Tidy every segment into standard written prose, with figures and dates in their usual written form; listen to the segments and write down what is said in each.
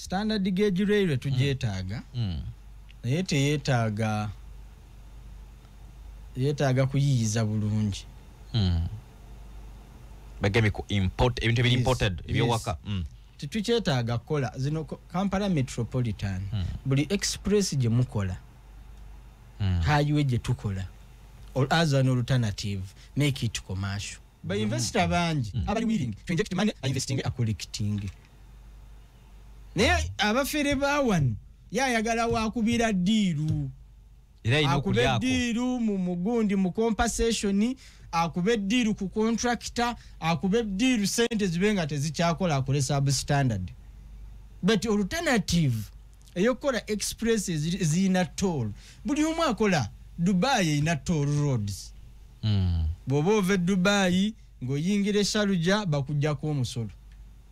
Standard gauge railway tugyetaaga, naye teyeetaaga, yeetaaga kuyiyiza bulungi. Bagambye ku import ebintu ebiri imported ebyewaka. Tetukyetaaga kukola zino Kampala Metropolitan. Buli express gye mukola, highway gye tukola, or as an alternative, make it commercial. Ba investor bangi abali willing to inject money, investing, collecting. Naye abafere ba wano yayagala wakubira deal. Era alina akube okulyako. Deal mu mugundi, mu compensation, akube deal ku contractor, akube deal sente zibe nga tezikyakola, akole substandard. But alternative eyokukola express ezirina toll, buli omu akola. Dubai erina toll roads. Bw'oba ova e Dubai ng'oyingira e Sharjah, bakuggyako omusolo.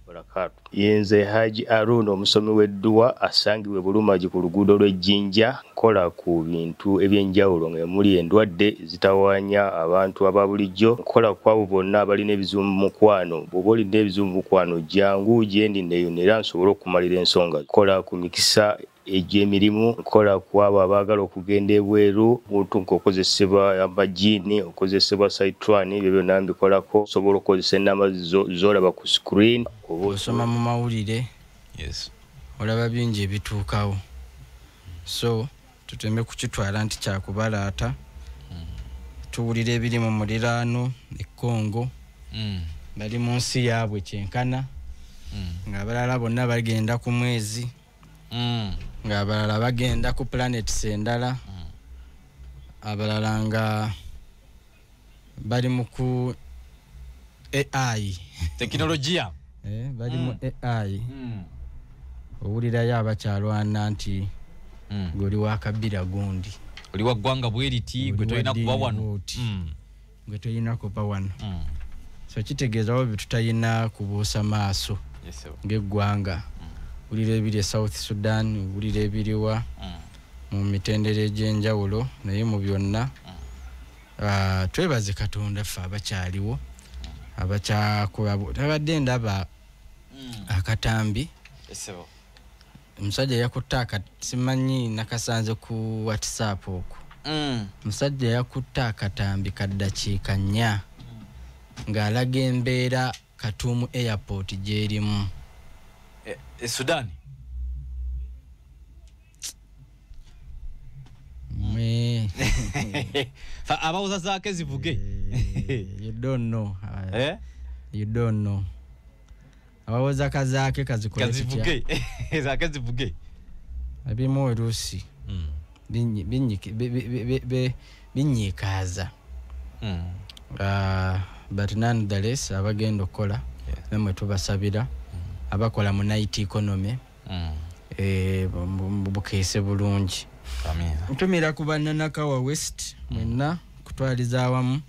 Barakatu. Yenze Haji Aruna, omusomi w'edduwa asangibwa e Bulumagi ku luguudo lw'Ejjinja. Nkola ku bintu ebyenjawulo nga muli endwadde ezitawaanya abantu aba bulijjo. Nkola ku abo bonna abalina ebizibu mu mukwano. Bw'oba olina ebizibu mu mukwano, jangu gye ndi neeyune era nsobole okumalira ensonga. Nkola ku mikisa egy'emirimu, nkola ku abo abaagala okugenda ebweru, muntu ng'okozesebwa amajiini, okozesebwa saitwani, ebyo byonna mbikolako. Osobola okukozesa ennamba z'olaba ku screen oba osoma mu mawulire, olaba bingi ebituukawo, so tuteme kukitwala nti kyakubalaata. Tuwulira ebiri mu muliraano e Congo, bali mu nsi yaabwe kyenkana, ng'abalala bonna bagenda ku mwezi, ng'abalala bagenda ku planets endala, abalala nga bali mu ku AI. Tekinologiya. Bali mu AI. Owulirayo abakyalwana nti gwe oli wakabira gundi, oli wa ggwanga bweriti, gwe oli tolina wa kuba ddiini wano. bw'oti, gwe tolina kuba wano. So kitegeeza wo tutayina kubuusa maaso Yes, sir. ng'eggwanga. Wulira ebiri e South Sudan, wulira ebiriwa mu mitendera egy'enjawulo, naye mu byonna, twebaze Katonda ffe abakyaliwo, abakyakola. Tabadde ndaba akatambi, Yes, sir. omusajja yakutte aka, simanyi nakasanze ku WhatsApp okwo. Omusajja yakutte akatambi ka ddakiika 4 ng'alaga embeera Khartoum Airport gy'erimu. E Sudan. Mwe Fa abawoza zaake zivuge. You don't know. Eh? You don't know. Abawoza kazaake kazikole kitya? Kazivuge, zaake zivuge. Ebimu oluusi binyiikaaza. But nonetheless, abagenda okukola, namwe tubasabira, abakola mu night economy, bukeese bulungi. Amiina. Ntumira ku bannanakawa West mwenna kutwaliza awamu.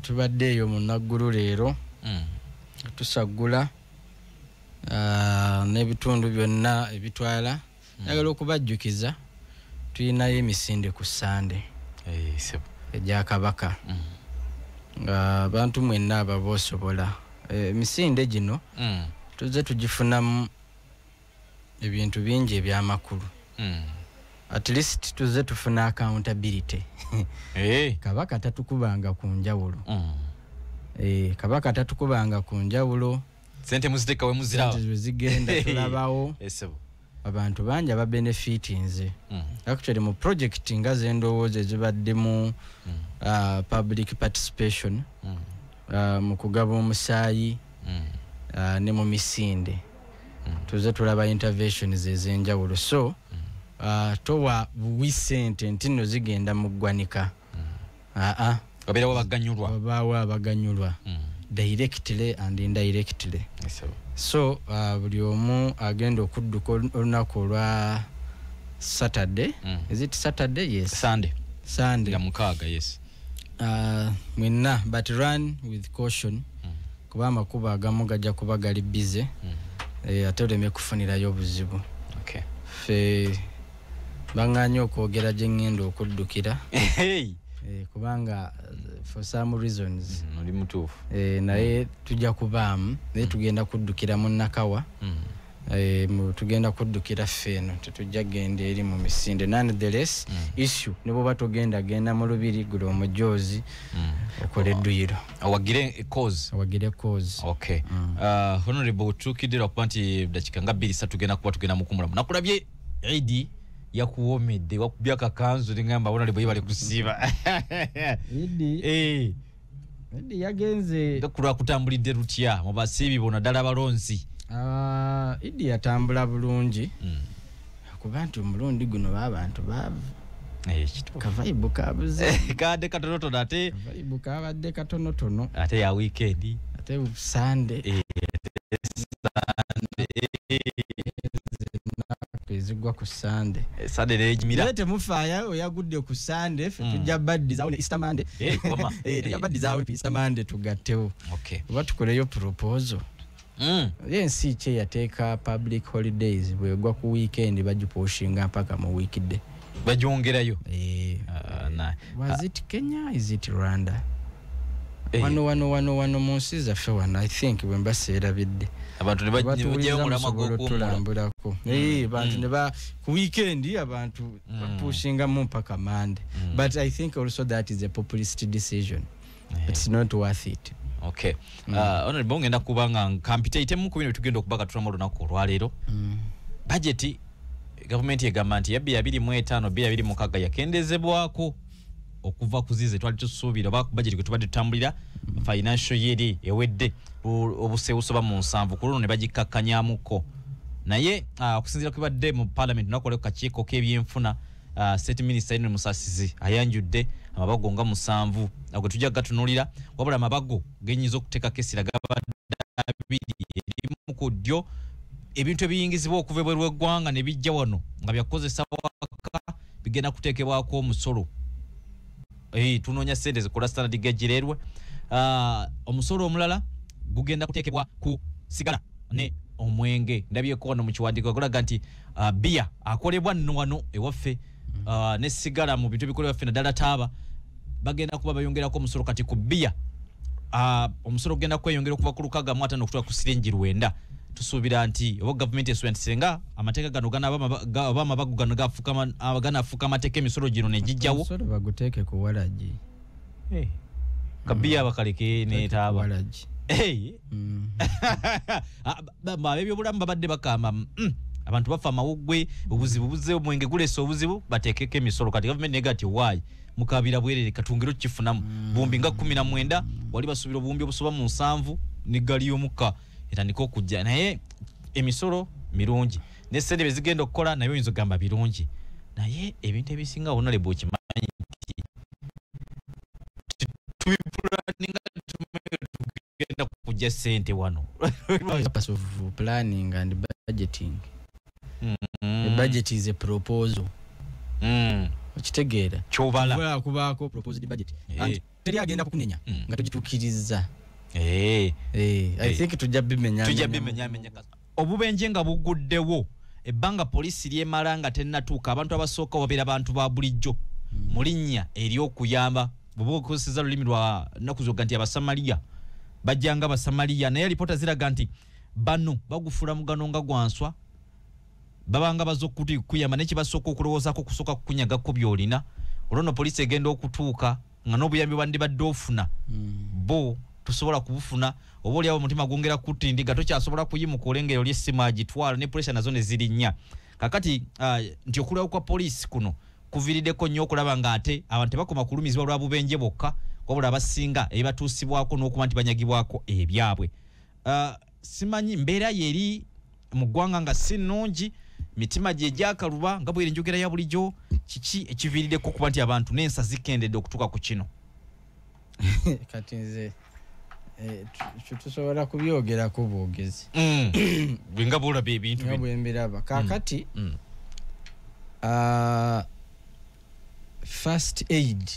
Tubadde eyo mu Naggulu leero, tusaggula, n'ebitundu byonna ebitwala. Njagala okubajjukiza, tulinayo emisinde ku Sande Sebo. egya Kabaka. Nga abantu mwenna ababa osobola, emisinde gino tuzze tugifunamu ebintu bingi ebyamakulu. At least tuzze tufuna accountability. Kabaka tatukubanga ku njawulo. Kabaka tatukubanga ku njawulo. Sente muziteeka we muziraba. Sente zigenda tulabawo. Sebo. Abantu bangi ababenefitinze. Actually mu project nga zendowooza ezibaddemu public participation, mu kugaba omusaayi, ne mu misinde, tuze tulaba interventions ez'enjawulo. So towa buwi sente nti nno zigenda mu ggwanika. Aa. Babeerawo abaganyulwa. Wabaawo abaganyulwa directly and indirectly. Yes, sir. So buli omu agenda okudduka olunaku olwa Saturday. Is it Saturday? Yes. Sunday. Sunday. Nga 6, yes. Mwenna, but run with caution, kuba amakubo agamu gajja kuba gali busy, ate oleme kufunirayo obuzibu. Ffe baŋŋaanye okwogera gye ŋŋenda okuddukira. Hey. Kubanga for some reasons. Oli mutuufu. Naye tujja kubaamu, naye tugenda kuddukira mu Nakawa. Tugenda kuddukira ffe eno, tetujja genda eri mu misinde. Nonetheless, issue ne bwoba togenda genda mu lubiri, gula omujoozi, okole edduyiro, awagire cause. Awagire cause. Okay. Honorable, tukiddira okuba nti dakika nga 2 3 tugenda kuba tugenda mukumulamu. Nakulabye Eid yakuwomedde, wakubya akakanzu, nengamba honorable yebale kusiiba. Eid Eid yagenze Kulwa kutambulidde lutya mu basiibi bona ddala abalonzi? Eid yatambula bulungi, kuba nti omulundi guno b'abantu baavu. Kituufu. Kavaibu kabuze. Kadde katonotono ate. Kavaibu kabadde katonotono. Ate ya weekend. Ate Sunday. Sunday. Ezigwa ku Sunday. Sunday nejimira. Naye temufaaya oyagudde ku Sunday, ffe tujja baddizaawo ne Easter Monday. Wama. Tujja baddizaawo Easter Monday tugattewo. Okay. Oba tukoleyo proposal. Ye ensi ki yateeka public holidays bwegwa ku weekend bagipushinga mpaka mu weekday? Bagyongerayo. Was it Kenya? Is it Rwanda? Wano wano wano wano mu nsi zaffe wano, I think bwe mba seerabidde. Abantu ne Batuwuliriza bajjayo omulamwa musobola gw'okuwummula. otulambulako. Abantu ne ba ku weekend abantu bapushingamu mpaka Monday. But I think also that is a populist decision. It's not worth it. Okay. Honorable, ngenda kuba nga nkampiteitemu ku bino tugenda okubaga tulamu olunaku olwaleero. Budget gavumenti egamba nti ya 2025 2026 yakendezebwako okuva ku zize twali tusuubira oba budget gwe tubadde tutambulira financial year ewedde obusebusoba mu 7 ku luno ne bagikkakkanyaamuko. Naye okusinziira ku bibadde mu parliament nakola ku kakiiko k'ebyenfuna, state minister Henry Musasizi ayanjudde amabago nga 7 ago tujja gatunuulira, wabula amabago genyinza okuteekako essira gabadde abiri, erimu ku ddyo ebintu ebiyingizibwa okuva ebweru w'eggwanga ne bijja wano nga byakukozesa waka bigenda kuteekebwako omusolo. Tunoonya ssente zikola standard gauge railway. Omusolo omulala gugenda kuteekebwa ku sigala ne omwenge. Ndabyeko wano mu kiwandiiko gulaga nti bbiya akolebwa nno wano ewaffe, ne sigala mu bintu ebikolebwa ffe naddala taaba bagenda kuba bayongerako omusolo. Kati ku bbiya, omusolo gugenda kweyongera okuva ku 605 okutuuka ku siringi 9. Tusuubira nti oba gavumenti esuubira nti singa amateeka gano ganaaba oba amabago gano ganaafuuka amateeka, emisolo gino ne gijjawo. Omusolo baguteeke ku walagi. Kabiya bakaleke ne taaba. Walagi. Ab'ebyobulamu babadde bakamba, abantu bafa amawuggwe, obuzibu buzze, omwenge guleese obuzibu, bateekeko emisolo. Kati gavumenti nega nti waayi mukabira bwerere, katwongere okukifunamu. Buwumbi nga 19 wali basuubira obuwumbi obusoba mu 7 n'eggaali y'omukka etandika okujja. Naye emisolo mirungi ne ssente bye zigenda okukola nayo oyinza okugamba birungi, naye ebintu ebisinga honorable okimanyi nti tubipulaninga tugenda kujja ssente wano. Purpose of planning and budgeting. The budget is a proposal. Okitegeera? Kyobala. Kuba kubaako proposed budget. And teri agenda kukunenya nga togituukiriza. I think tujja bimenya. Tujja bimenyamenya. Obubenje nga buguddewo ebbanga poliisi lyemala nga tennatuuka, abantu abasooka babeera bantu ba bulijjo mu linnya ery'okuyamba. Bw'oba okozesezza lulimi lwa nnaku zoga nti Abasamaliya bajja nga Abasamaliya, naye alipoota ziraga nti bano bagufuula mugano nga gwanswa, babanga bazze okukuyamba, naye kye basooka okulowoozaako kusooka kukunyagako by'olina. Olwo nno poliisi egenda okutuuka nga n'obuyambi bwandibadde ofuna bo tosobola kubufuna, oba oliawo omutima gwongera kutindiga, tokyasobola kuyimuka olengera oli essimu agitwala ne pressure nazo ne zirinnya. Kakati nti okulwawo kwa poliisi kuno kuviiriddeko nnyo okulaba ng'ate abantu tebakoma kulumizibwa lwa bubenje bwokka, wabula abasinga ebibatuusibwako n'okuba nti banyagibwako ebyabwe. Simanyi mbeera yeri mu ggwanga nga si nnungi, mitima gye gyakaluba nga bweri enjogera ya bulijjo. Kiki ekiviiriddeko okuba nti abantu n'ensa zikendedde okutuuka ku kino? Kati nze tusobola kubyogerako bwogezi. Bwe nga bw'olaba ebintu nga bino. Bwe mbiraba kaakati, first aid,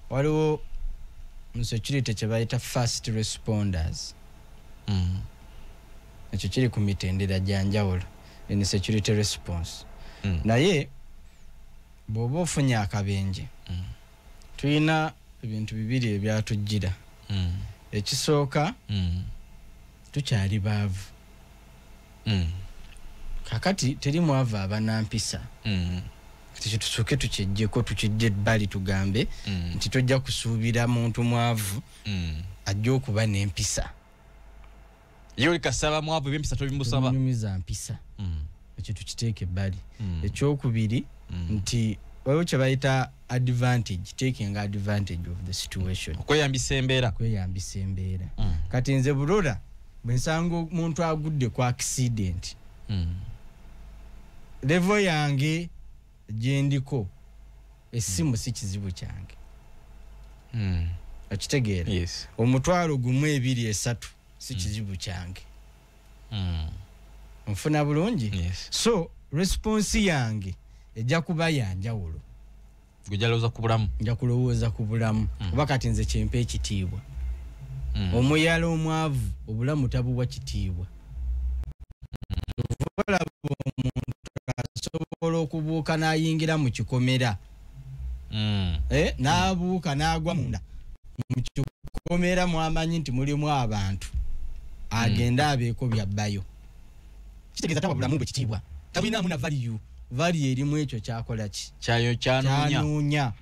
waliwo mu security kye bayita first responders. Ekyo kiri ku mitendera gya njawulo in security response. Naye bw'oba ofunye akabenje, tulina ebintu bibiri ebyatujjira. Ekisooka, tukyali baavu. Kakati teri mwavu aba nampisa. Kati tusooke tukyejjeko, tukijje ebbali, tugambe nti tojja kusuubira muntu mwavu ajja okuba n'empisa. Ye oli kasaba mwavu, ebyempisa tobimusaba. Tomunyumiza mpisa. Ekyo tukiteeke ebbali. Ekyokubiri nti waliwo kye bayita advantage, taking advantage of the situation. Okweyambisa embeera. Kweyambisa embeera. Kati nze Burora bwe nsanga omuntu agudde ku accident, level yange gyendiko, essimu si kizibu kyange. Okitegeera? Yes. 1,000, 2, 3 si kizibu kyange. Nfuna bulungi? Yes. So response yange ejja kuba yanjawulo. Gwe ku bulamu. Nja kulowooza ku bulamu, kuba kati nze kyempa ekitiibwa. Omuyala omwavu obulamu tabuwa kitiibwa. Olaba omuntu asobola okubuuka n'ayingira mu kikomera, n'abuuka n'agwa munda mu kikomera, mwamanyi nti mulimu abantu, agende abeeko byabbayo. Kitegeeza tawa bulamu bwe kitiibwa, tabulinamu na value. Value erimu ekyo kyakola ki? Kyayo kyanoonya. Kyanoonya.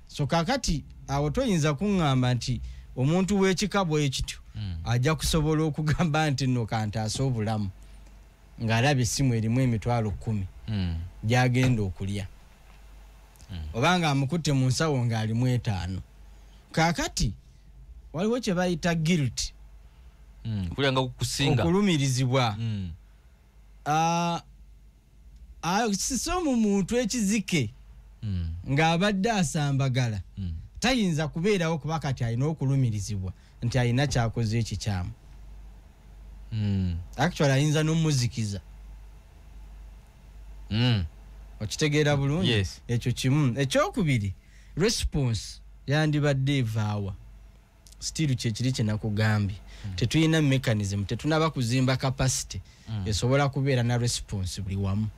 So kakati awo toyinza kuŋŋamba nti omuntu w'ekika bwe kityo ajja kusobola okugamba nti nno kantaasa obulamu ng'alaba essimu erimu 10,000 gy'agenda okulya, oba nga amukutte mu nsawo ng'alimu 5. Kaakati waliwo kye bayita guilt. Kulya nga kukusinga. Okulumirizibwa. Sisi mu muntu ekizike ng'abadde asambagala, tayinza kubeerawo kuba kati alina okulumirizibwa nti alina kyakoze ekikyamu. Actually ayinza n'omuzikiza. Okitegeera bulungi? Yes. Ekyo kimu. Ekyokubiri, response yandibadde evaawa? Still kyekiri kye nakugambye, tetulina mechanism, tetunaba kuzimba capacity esobola kubeera na response buli wamu.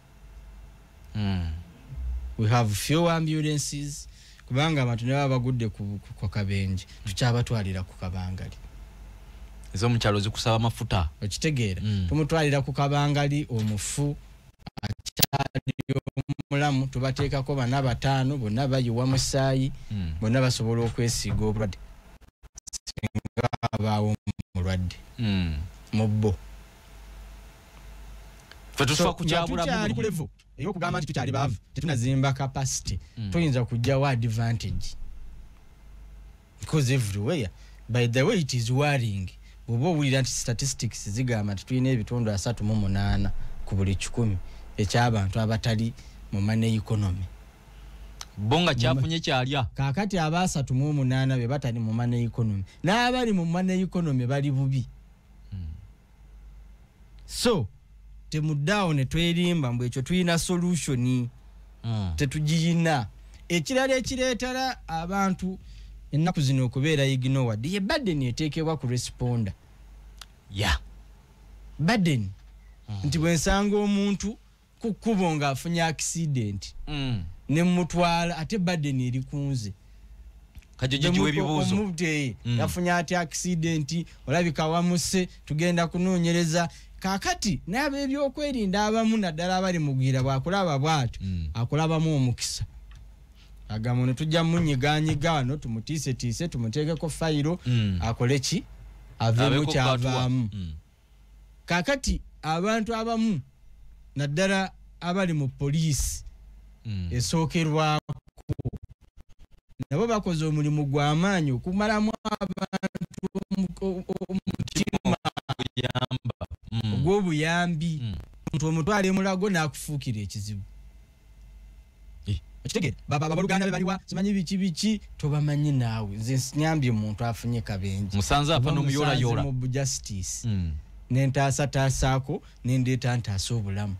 We have few ambulances, kubanga abantu ne baba bagudde ku kabenje tukyabatwalira ku kabangali. Ez'omukyalo zikusaba mafuta. Okitegeera? Tumutwalira ku kabangali omufu akyali omulamu, tubateekako bana bataano, bonna bayiwa musaayi, bonna basobola okwesiiga obulwadde singa abaawo omulwadde mu bo. Ffe tufa ku nga kyabulamu. Tukyali ku level ey'okugamba nti tukyali baavu, tetunazimba capacity. Tuyinza kujjawo advantage because everywhere, by the way, it is worrying bw'oba owulira nti statistics zigamba nti tulina 38% ku buli 100 ekyabantu abatali mu money economy. Bo nga kyafunye kyalya. Kaakati aba 38 be batali mu money economy, n'abali mu money economy bali bubi. So temuddaawo ne twerimba mbu ekyo tulina solution. Tetugiyina. Ekirala ekireetera abantu ennaku zino okubeera ignored ye burden eteekebwa ku responder. Burden nti bwe nsanga omuntu ku kkubo ng'afunye accident ne mutwala, ate burden eri ku nze. Kajojoji w'ebibuuzo. Omute yafunye ate accident, olabika wamuse, tugenda kunoonyereza. Kaakati n'ab'ebyokwerinda abamu, naddala abali mu gwira, bw'akulaba bw'atyo akulabamu omukisa, agamba ono tujja munyiganyiga wano, tumutiisetiise, tumuteekeko fayiro, akole ki, aveemu Abeeko kyavaamu. bw'atuwa. Kaakati abantu abamu, naddala abali mu poliisi esookerwako, nabo bakoze omulimu gw'amaanyi okumalamu abantu omutima Kuyamba. Ogw'obuyambi. Omuntu omutwala emulago n'akufuukira ekizibu. Okitegeera? Baba abaluganda be baliwa, simanyi biki biki, tobamanyi naawe. Nze nyambye omuntu afunye kabenje, Musanze afa Oba n'omuyoolayoola. musanze mu justice, nentaasataasaako nendeeta ntaasa obulamu.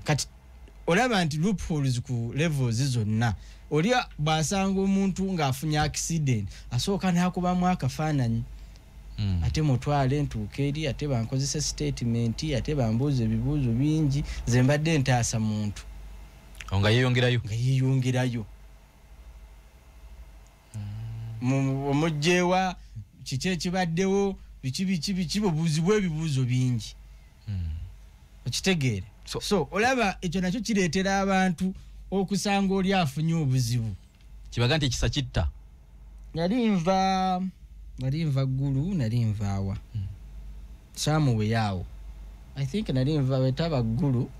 Kati olaba nti loopholes ku levels zonna. Oli bw'asanga omuntu ng'afunye accident, asooka n'akubamu akafaananyi, ate mutwale ntuuka eri, ate bankozesa statement, ate bambuuza ebibuuzo bingi. Nze mbadde ntaasa muntu. Awo nga yeeyongerayo. Nga yeeyongerayo. Omugjewa kiki ekibaddewo, biki biki biki, bubuuzibwa ebibuuzo bingi. Okitegeere? So olaba ekyo nakyo kireetera abantu okusanga oli afunye obuzibu. Kibaga nti ekisa kitta. Nali nva Ggulu, nali nvaawa samuweyaawo, I think nali nva wetaba Ggulu,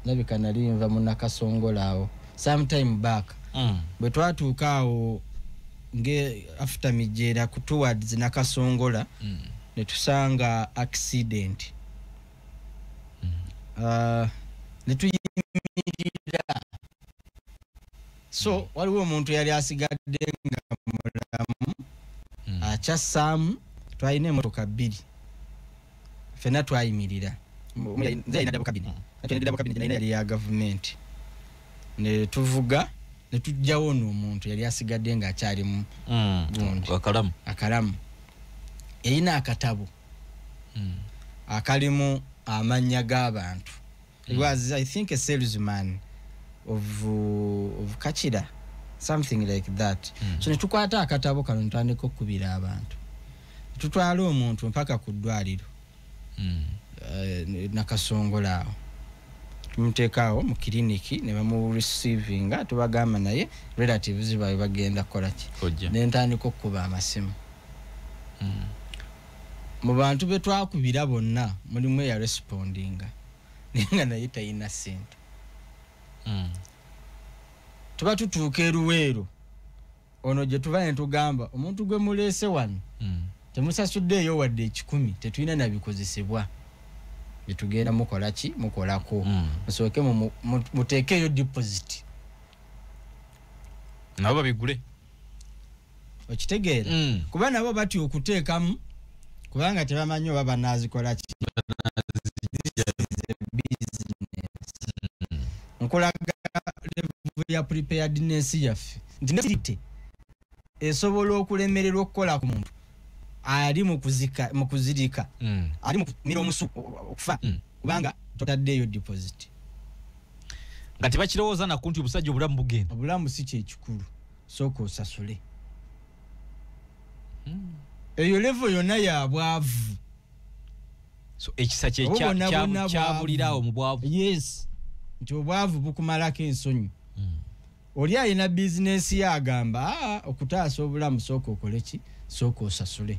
labika nali nva mu Nakasongola awo sometime back. Bwe twatuuka awo nge after Mijeera ku towards Nakasongola, ne tusanga accident. Ne tuyimirira. So waliwo omuntu yali asigadde nga mulamu, akyassaamu. Twalina emotoka bbiri, ffenna twayimirira. Nze alina double cabin, ate double cabin nalina yali ya gavumenti. Ne tuvuga ne tujjawo ono omuntu yali asigadde ng'akyali mu gundi. Akalamu. Akalamu. Erina akatabo akalimu amannya g'abantu. He was, I think, a salesman of Kachira, something like that. So ne tukwata akatabo kano ne tutandika okukubira abantu, tutwala omuntu mpaka ku ddwaliro Nakasongola awo, tumuteekaawo mu kiriniki ne bamureceivinga. Tubagamba naye relatives baabwe bagenda kukola ki. Kojja. Ne ntandika okukuba amasimu. Mu bantu be twakubira bonna mulimu eyarespondinga, naye nga naye talina ssente. Tuba tutuuka eruweero ono gye tuba ne tugamba omuntu gwe muleese wano temusasuddeeyo wadde 100, tetulina nabikozesebwa byetugenda mukola ki, mukolako. Musooke muteekeeyo deposit nabo babigule. Okitegeera? Kuba nabo batya okuteekamu kubanga tebamanyi oba banaazikola ki. Business. Nkulaga level ya preparedness yaffe nti ne esobola okulemererwa okukola ku muntu ali mu kuzika, mu kuzirika, ali mu kumira omusu okufa, kubanga totaddeeyo deposit. Nga tebakirowooza naku nti obusajja obulamu bugenda. Obulamu si kyekikulu, sooka osasule. Eyo level yonna ya bwavu. So ekisa kye Obwo bwonna bwonna kyabulirawo bwavu. mu bwavu. Yes, nti obwavu bukumalako ensonyi. Oli alina bizinensi ye agamba, okutaasa obulamu sooka okole ki, sooka osasule.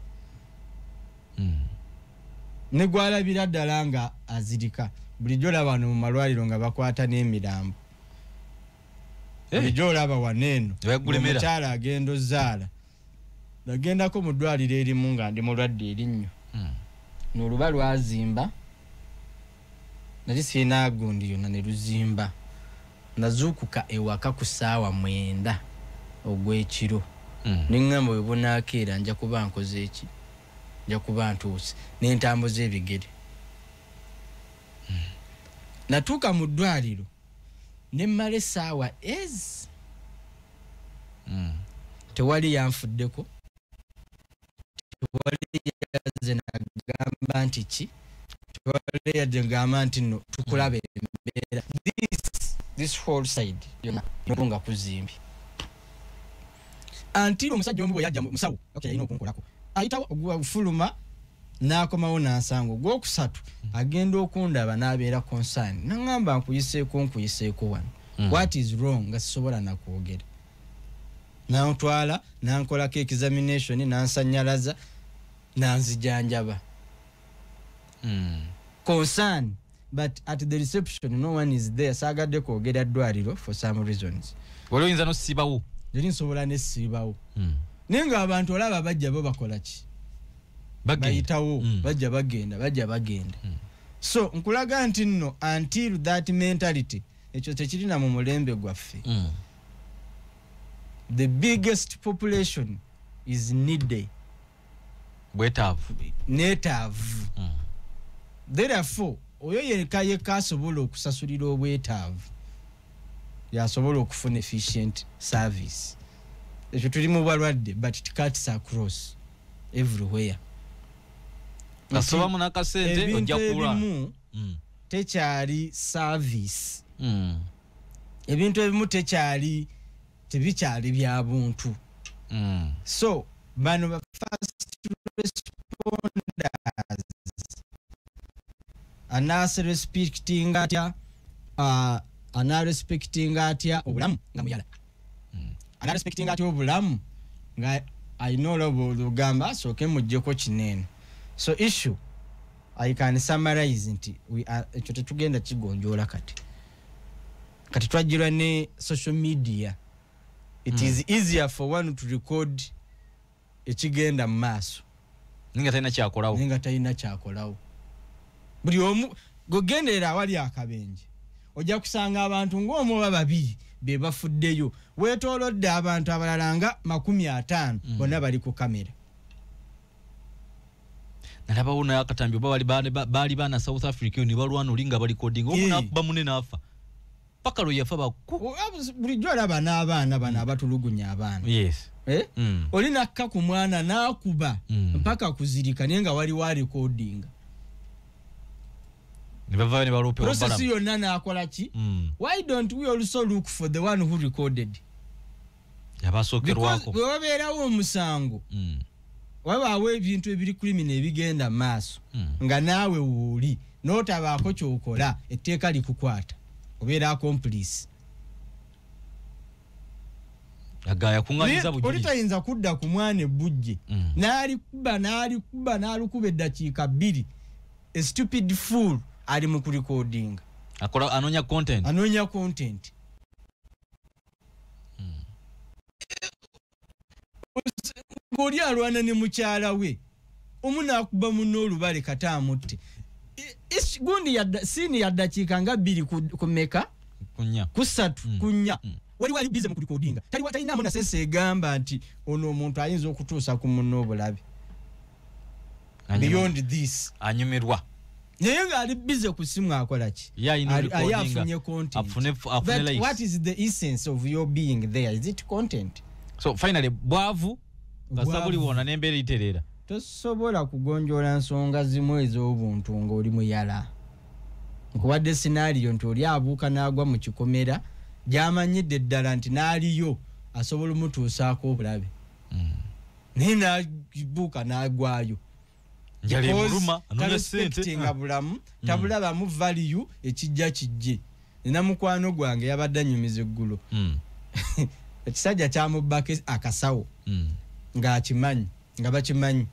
Ne gwalabira ddala nga azirika. Bulijjo olaba wano mu malwaliro nga bakwata n'emirambo. Bulijjo olaba wano eno Bagulemera. omukyala agenda ozaala. Nagendako mu ddwaliro erimu nga ndi mulwadde erinnyo. N'oluba lwazimba, nali sirina gundi yonna ne luzimba. Nazuukuka ewaka ku ssaawa 9 ogw'ekiro. Ne ŋŋamba bwe bunaakeera nja kuba nkoze eki, nja kuba ntuuse, ne ntambuza ebigere. Natuuka mu ddwaliro ne mmala essaawa ezi. Tewali yanfuddeko, tewali yazze nagamba nti ki, tewali yadde ngamba nti nno tukulaba embeera. This whole side yonna nga kuzimbye. Until omusajja omu bwe yajja musawo, okay, alina okunkolako, ayitawo ogufuluma n'akomawo n'ansanga. Ogwokusatu agenda okundaba n'abeera concern, n'aŋŋamba nkuyiseeko wano. What is wrong? Nga sisobola nakwogera. N'antwala n'ankolako examination, n'ansannyalaza, n'anzijanjaba. Concern, but at the reception no one is there. Saagadde kwogera ddwaliro for some reasons. Wali oyinza n'osiibawo? Yali nsobola nesiibawo. Naye ng'abantu olaba bajja bo bakola ki? Bagenda. Bayitawo, bajja bagenda, bajja bagenda. So nkulaga nti nno until that mentality, ekyo tekirina mu mulembe gwaffe. The biggest population is needy. Bwetaavu. Neetaavu. Therefore, oyo yekka yekka asobola okusasulira obwetaavu yasobola okufuna efficient service. Ekyo tuli mu balwadde, but it cuts across everywhere. Kasobamu n'akasente Ebintu ojja kulwa. ebimu tekyali service. Ebintu ebimu tebikyali bya buntu. So bano ba first responders Anarespectinga atya anarespectinga atya obulamu nga muyala? Anarespectinga atya obulamu nga alina olugamba asooke muggyeko kinene? So issue I can summarize nti ekyo tetugenda kigonjoola kati. Kati twajjirwa ne social media. It is easier for one to record ekigenda mu maaso nga talina kyakolawo, nga talina kyakolawo. Buli omu gogenderera awali akabenje ojja kusanga abantu ng'omu oba babiri be bafuddeyo, weetoolodde abantu abalala nga 50 bonna bali ku kamera. Nalabawo naye akatambi oba baali baana South Africa ne balwana oli nga balikodinga, omu n'akuba munne n'afa paka lwe yafa baku. Bulijjo olaba n'abaana bano abatulugunya abaana. Yes. Oli nakka ku mwana n'akuba mpaka kuzirika, naye nga waliwo alikodinga. Ne bavaayo ne baloopa process yonna n'akola ki? Why don't we also look for the one who recorded? Yabasookerwako. Bwe wabeerawo omusango, wabaawo ebintu ebiri criminal ebigenda maaso nga naawe wooli n'otabaako ky'okola, etteeka likukwata, obeera accomplice. Agaya kuŋŋaanyiza bujulizi. Oli tayinza kudda ku mwana ebbujje n'alikuba n'alikuba n'alukuba eddakiika 2. A stupid fool ali mu kurekodinga, akola anoonya content, anoonya content. Ng'oli alwana ne mukyala we, omu n'akuba munne olubale kata amutte. Gundi siini ya ddakiika nga 2 ku meka? Ku 3, ku 4. Waliwo ali busy mu kurekodinga, talinamu na sense egamba nti ono omuntu ayinza okutuusa ku munne obulabe beyond this. Anyumirwa naye ng'ali busy ku simu akola ki? Aye afunye content. But what is the essence of your being there? Is it content? So finally bwavu kasita buliwona n'embeera iterera. Tosobola kugonjoola nsonga zimu ez'obuntu ng'oli muyala. Nkuwadde scenario nti oli abuuka n'agwa mu kikomera gy'amanyidde ddala nti n'aliyo asobola omutuusaako obulabe, naye n'abuuka n'agwayo. Njala emuluma, anoonya ssente. Nga bulamu tabulabamu value, ekijja kijje. Nina mukwano gwange yabadde annyumiza eggulo, ekisajja kyamubbako akasawo ng'akimanyi, nga bakimanyi,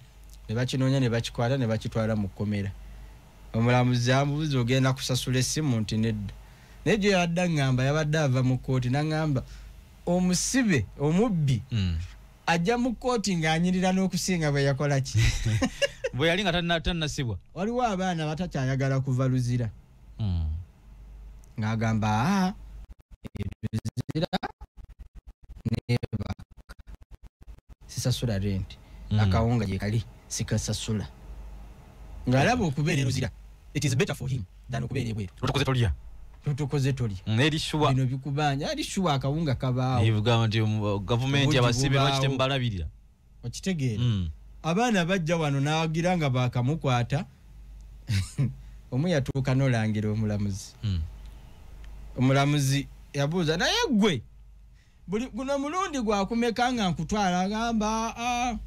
ne bakinoonya ne bakikwata ne bakitwala mu kkomera. Omulamuzi amubuuza ogenda kusasula essimu nti nedda. Naye gye yabadde aŋŋamba, yabadde ava mu kkooti n'aŋŋamba omusibe omubbi ajja mu kkooti ng'anyirira n'okusinga bwe yakola ki? Bwe yali nga tannasibwa. Waliwo abaana batakyayagala kuva Luzira, ng'agamba Luzira neebaka sisasula rent, akawunga gye kali sikasasula. Ng'alaba okubeera e Luzira it is better for him than okubeera ebweru. Tutukoze tolya, tutukoze tolya. Eri shuwa bino bikubanja, eri shuwa akawunga kabaawo. Ebugamba nti gavumenti abasibe lwaki temubalabirira? Okitegeera? Abaana bajja wano n'agira nga baakamukwata. Omu yatuuka n'olangira omulamuzi. Omulamuzi yabuuza, naye ggwe buli guno mulundi gwakumeka nga nkutwala? Agamba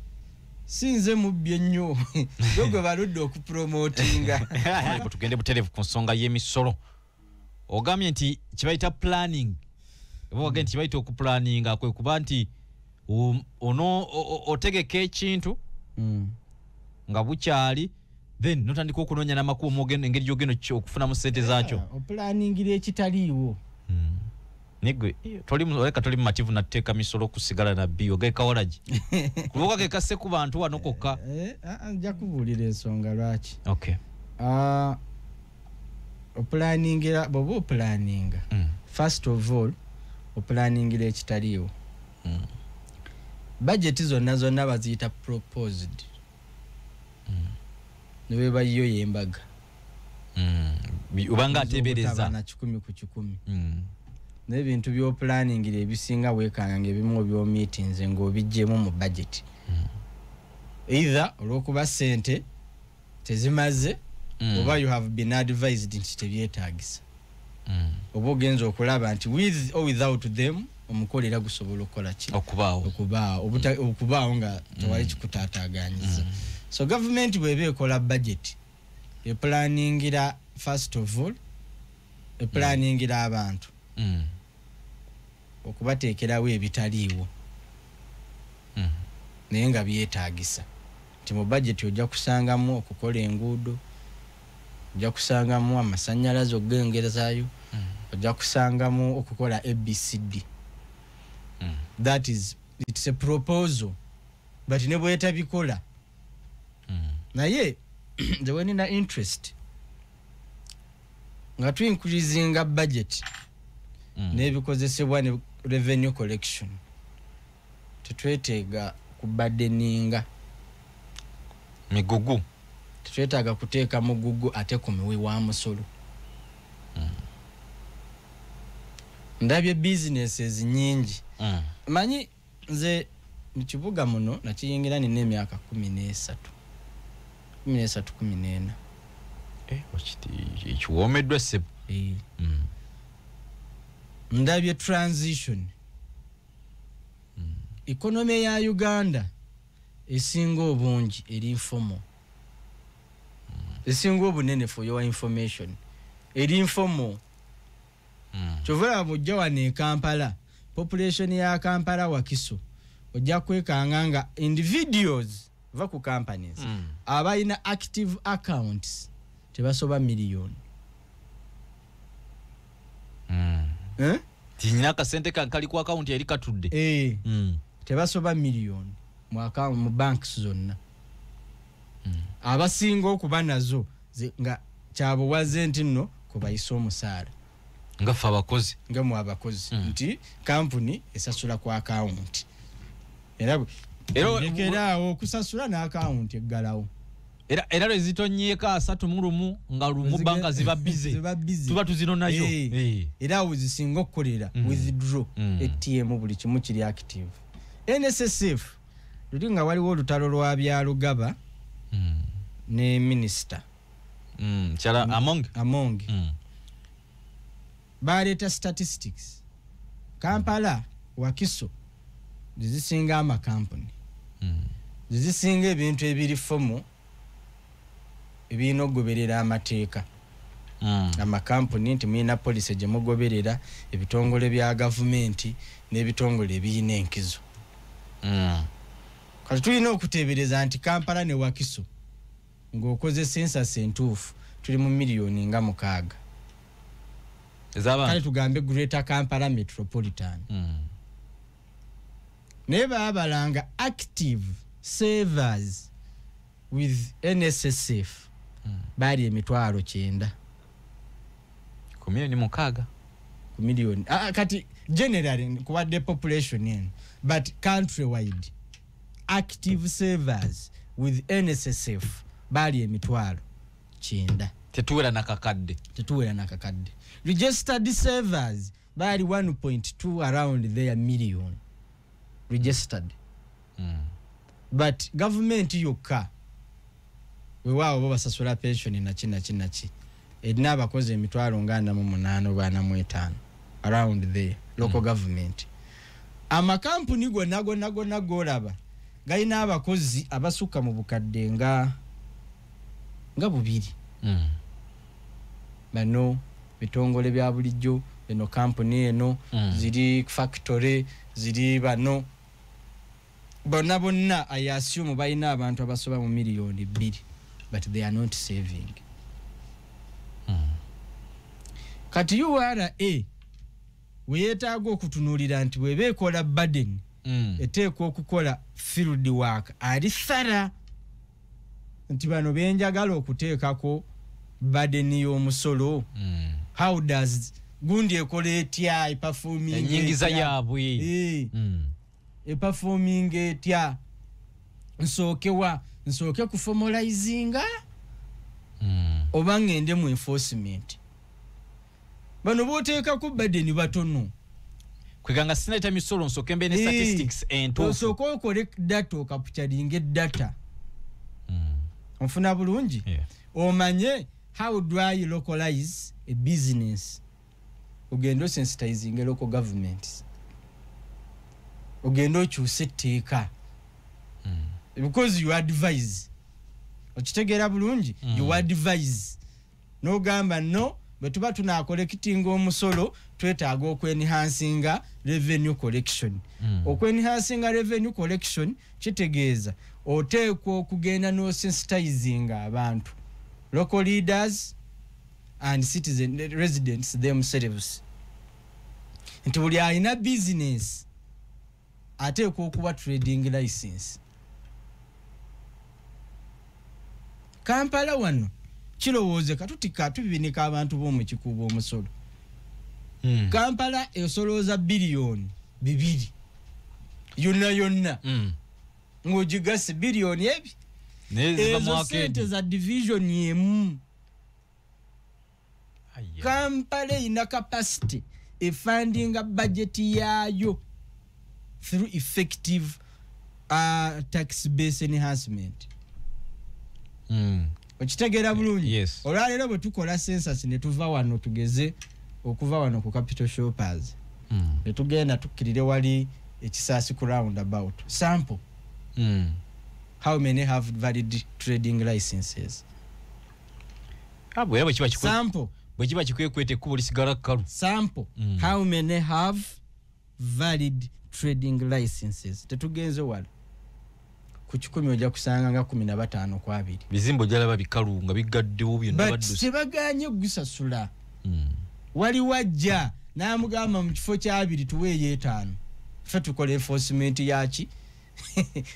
si nze mubbi ennyo, gwe gwe baludde okupromotinga. Tugende butereevu ku nsonga y'emisolo. Ogambye nti kibayita planning, oba wagambye nti kibayita okuplanninga kwe kuba nti ono otegeka ekintu nga bukyali, then notandika okunoonya n'amakubo engeri gy'ogenda okufunamu ssente zaakyo. Oplaningira ekitaliiwo. Nigwe oleka toli mumativu nateeka misolo kusigala na bbi ogekawalagi kuba kekasse ku bantu wano kokka. Nja kubuulira ensonga lwaki. Okay. Oplaningira, bw'oba oplaninga, first of all oplaningira ekitaliiwo. Budget zonna zonna baziyita proposed. Ne bweba yo y'embaga. Obanga ateebereza. Na 100 ku 100. N'ebintu by'oplaningira ebisinga weekanga ng'ebimu by'omiitinze ng'obiggyemu mu budget. Either olw'okuba ssente tezimaze, oba you have been advised nti tebyetaagisa. Oba ogenza okulaba nti with or without them omukolo era gusobola okukola ki? Okubaawo. Okubaawo nga tewali kikutaataaganyiza. So gavumenti bw'eba ekola budget eplaningira first of all eplanningira abantu okubateekerawo ebitaliiwo, naye nga byetaagisa. Nti mu budget ojja kusangamu okukola enguudo, ojja kusangamu amasannyalaze okugengerezaayo, ojja kusangamu okukola ABCD. That is, it's a proposal, but ne bwetabikola, naye nze wenina interest nga tuincreasinga budget n'ebikozesebwa ne revenue collection, tetweteega kuburdeninga migugu, tetwetaaga kuteeka mugugu ate ku miwi wa musolo. Ndabye businesses nyingi. Manyi nze mu kibuga muno nakiyingira nina emyaka 13, 13, 14. Ekiwoomeddwa ssebo. Ndabye transition. Economy ya Uganda esinga obungi eri informal, esinga obunene, for your information, eri informal. Kyova olaba ojja wano e Kampala, population ya Kampala, Wakiso, ojja kwekanga nga individuals va ku companies abalina active accounts tebasoba miliyoni. Eh? Tinyina akasente kali ku akawunti eri katudde. Eh. Tebasoba miliyoni mu account, mu banks zonna. Abasinga okuba nazo nga kyabuwaze nti nno kubayisa omusaala. Nga ffe abakozi. Nga mu abakozi. Nti kampuni esasula ku akawunti, era lekeraawo okusasula n'akawunti eggalawo. Era lwe zitonyeeko 31 nga lumu banka ziba busy. Ziba busy. Tuba tuzinonayo. Era awo zisinga okukolera withdraw, ATM, buli kimu kiri active. NSSF luli nga waliwo olutalo lwa Byarugaba ne minisita Kyala Among. Among. Baleeta statistics, Kampala, Wakiso zizisinga amakampuni, zizisinga ebintu ebiri formal ebirina okugoberera amateeka. Amakampuni nti mulina policy gye mugoberera, ebitongole bya gavumenti n'ebitongole ebirina enkizo. Kati tulina okuteebereza nti Kampala ne Wakiso ng'okozesa census entuufu tuli mu miliyoni nga 6. Ez'abantu. Kale tugambe Greater Kampala Metropolitan. Naye baabalanga active savers with NSSF baali 90,000. Ku miliyoni 6. Ku miliyoni. Kati generally nkuwadde population eno, but country wide active savers with NSSF baali 90,000. Tetuwera nakakadde. Tetuwera nakakadde. Registered savers baali 1.2 around there million registered. But government yokka, weewaawo bo basasula pension naki naki naki, erina abakozi 48,000 oba 45 around there, local government. Amakampuni gonna gonna gonna golaba galina abakozi abasukka mu bukadde nga 2. Bano bitongole bya bulijjo, eno kampuni eno, ziri factory, ziri bano bonna bonna, I assume balina abantu abasoba mu miliyoni 2, but they are not saving. Kati URA weyeetaaga okutunuulira nti bw'eba ekola burden, eteekwa okukola field work ali thorough, nti bano benjagala okuteekako burden y'omusolo, how does gundi ekola etya, eperforming enyingiza etya? Yaabwe. Eperforming etya, nsookewa, nsooke kuformalizinga oba ngende mu enforcement? Bano booteekako burden batono. Kweganga sinaleeta misolo, nsooke mbe ne statistics entuufu. Osooke okole data, okacapturinga data. Onfuna bulungi? Yeah. Omanye how do I localize a business, ogende osensitizing local governments, ogende okyuse etteeka, because you advise, okitegeera bulungi? You advise. N'ogamba no, bwe tuba tunacollectinga omusolo twetaaga okwenhancinga revenue collection. Okwenhancinga revenue collection kitegeeza oteekwa okugenda n'osensitizinga abantu, local leaders and citizen residents themselves, nti buli alina business ateekwa okuba trading license. Kampala wano kirowooze katutika tubibinika abantu b'omu Kikuubo omusolo. Kampala esolooza biliyoni 2 yonna yonna. Ng'ogigase biliyoni ebi ezo sente za division emu. Kampala erina capacity efundinga budget yaayo through effective tax base enhancement. Okitegeera bulungi? Yes. Olwaleero bwe tukola census ne tuva wano, tugeze okuva wano ku Capital Shoppers, ne tugenda tukkirire wali ekisaasi ku roundabout, sample, how many have valid trading licenses? Era bwe kiba Sample. Bwe kiba kikwekwete ekkubo lisigala kkalu. Sample, how many have valid trading licenses? Tetugenze wala ku 10 ojja kusanga nga 15 ku 2. Bizimbo gyalaba bikalu nga bigaddewo byonna But badduse. tebagaanye gusasula. Wali wajja n'amugamba mu kifo kya 2 tuweeyo 5, ffe tukola enforcement yaki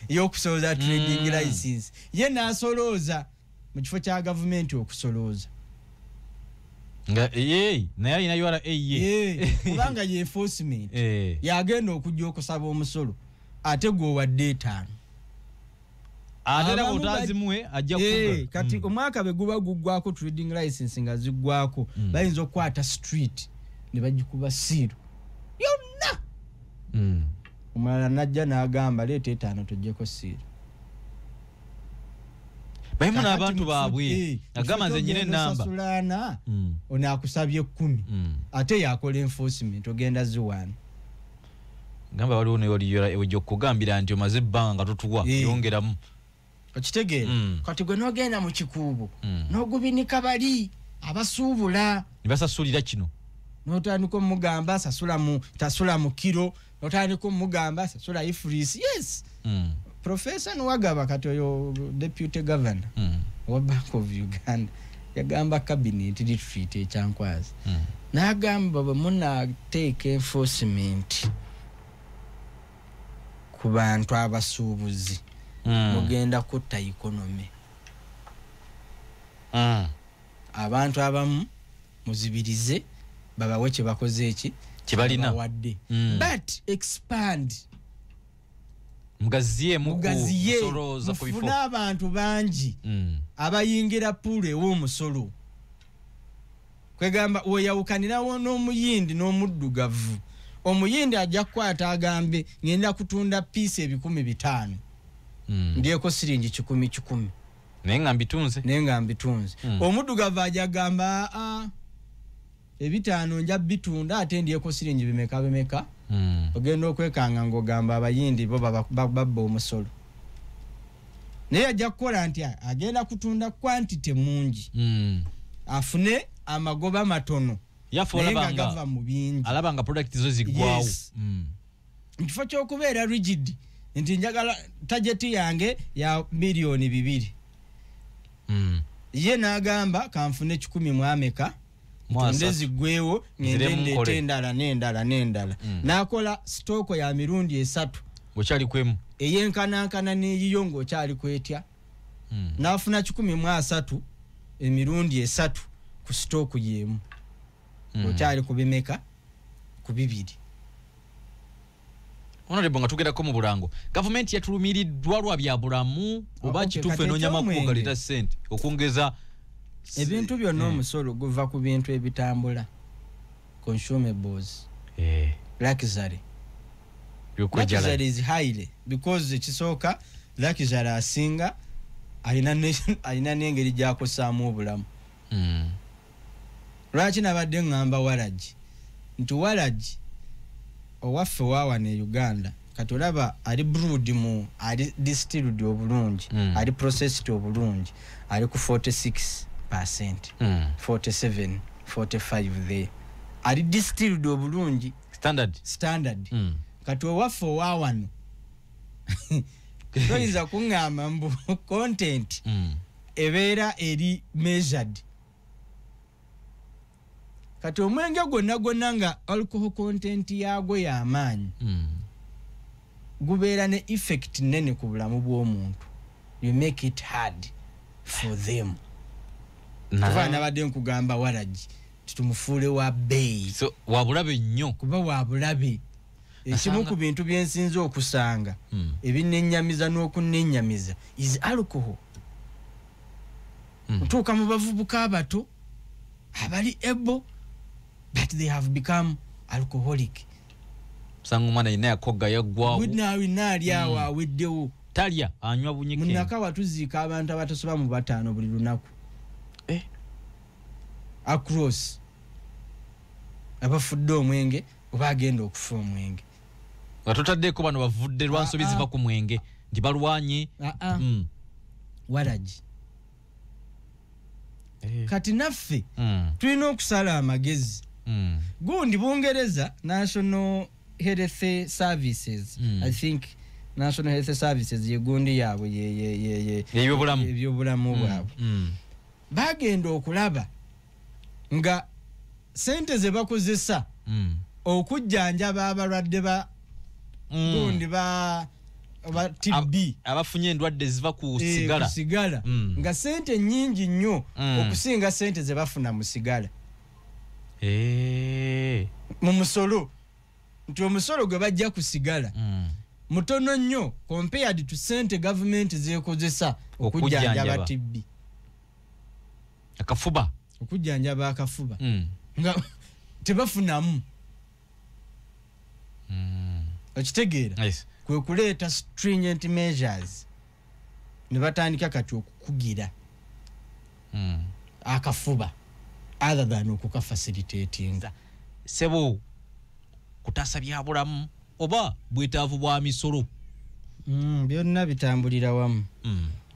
y'okusolooza trading license. Ye n'asolooza mu kifo kya gavumenti okusolooza. Nga ye naye alina URA ye. Kubanga ye enforcement yagenda okujja okusaba omusolo ate gw'owadde 5. Ate era Abamu bw'otazimuwe ajja kukuga. Kati omwaka bwe guba guggwako trading license nga ziggwako, bayinza okukwata street ne bagikuba siiru yonna. Omulala n'ajja n'agamba leeta 5 tuggyeko siiru. Bayimu Kakati n'abantu baabwe. Agamba nze nnyina ennamba. Osasulaana, ono akusabye 10. Ate yakola enforcement ogenda ziwaana. Gamba waliwo ne wali URA ojja okukugambira nti omaze ebbanga nga totuwa, yongeramu. Okitegeera? Kati gwe n'ogenda mu Kikuubo, n'ogubinika bali abasuubula. Ne basasulira kino. N'otandika omugamba sasula mu, tasula mu kiro, n'otandika omugamba sasula ifris. Yes. Professor Nuwagaba kati oyo deputy governor wa Bank of Uganda yagamba cabinet retreat ekyankwazi. N'agamba bwe munaateeka enforcement ku bantu abasuubuzi, mugenda kutta economy. Abantu abamu muzibirize babawe kye bakoze eki Kye balina. Babawadde. But expand. Mugaziye mu Mugaziye. kusolooza ku bifo. Mufune abantu bangi abayingira pool ew'omusolo. Kwegamba weyawukanirawo n'omuyindi n'omuddugavu. Omuyindi ajja kukwata agambe ngenda kutunda piece 5,000. Ndyeko siringi 1,000 1,000. Naye nga mbitunze. Naye nga mbitunze. Omuddugavu ajja kugamba, 5 nja bitunda ate ndyeko siringi bimeka bimeka. Ogenda okwekanga ng'ogamba abayindi bo babba omusolo. Naye ajja kukola nti agenda kutunda quantity mungi. Afune amagoba matono. Yafa Naye olaba nga nga gava mu bingi. Alaba nga product zo ziggwawo. Yes. Mu kifo ky'okubeera rigid nti njagala target yange ya miliyoni 2. Ye n'agamba kanfune 10 mu ameka, Mwasa. ntunde ziggwewo, ngende Nziremu ndeete nkole. endala n'endala n'endala. N'akola sitooko ya mirundi 3. Ng'okyali kwemu. Eyenkanankana n'eyiyo ng'okyali kwetya. N'afuna 130 emirundi 3 ku sitooko y'emu. Ng'okyali ku bimeka? Ku 2. Honorable, nga tugerako mu bulango, gavumenti yatulumiriddwa lwa bya bulamu oba kituufu Kati enoonya makubo eky'omwenge. galeeta ssente okwongeza ebintu byonna. Omusolo guva ku bintu ebitambula, consumables, luxury. Byokwejala. Luxury is highly because ekisooka luxury asinga alina n'engeri gy'akosaamu obulamu. Lwaki nabadde ŋŋamba waragi nti waragi owaffe waawano e Uganda kati olaba ali brewed mu, ali distilled obulungi, ali processed obulungi, ali ku 46 45%. 47, 45 there. Ali distilled obulungi. Standard. Kati owaffe owawano toyinza kuŋŋamba mbu content ebeera eri measured. Kati omwenge gwonna gwonna nga alcohol content yaagwo y'amaanyi, gubeera ne effect nene ku bulamu bw'omuntu. You make it hard for them. Kuba nabadde nkugamba waragi titumufuule wa bbeeyi. So wabulabe nnyo. Kuba wabulabe. Ekimu ku bintu byensinze okusanga ebinennyamiza n'okunennyamiza is alcohol. Otuuka mu bavubuka abato abali able, but they have become alcoholic. Sanga omwana yenna yakogga yaggwawo. Wina ali awo aweddewo. Talya, anywa bunyike. Munnakawa tuziika abantu abatasoba mu 5 buli lunaku. Across abafudde omwenge oba agenda okufa omwenge. Nga totaddeko bano bavudde lwa nsobi ziva ku mwenge nti balwanye. Waragi. Kati naffe tulina okusala amagezi. Gundi Bungereza National Health Services, I think National Health Services ye gundi yaabwe ye ebyobulamu bwabwe. Bagenda okulaba nga sente ze bakozesa okujjanjaba abalwadde ba gundi ba TB abafunye endwadde ziva ku sigala, nga sente nnyingi nnyo okusinga sente ze bafuna mu sigala. Mu musolo, nti omusolo gwe bajja ku sigala mutono nnyo compared to sente government zeekozesa okujjanjaba TB. Akafuba. Okujjanjaba akafuba. Nga tebafunamu. Okitegeera? Yes. Kwe kuleeta stringent measures ne batandika kati okukugira akafuba other than okukafacilitatinga. Sebo kutaasa byabulamu oba bwetaavu bwa misolo. Byonna bitambulira wamu.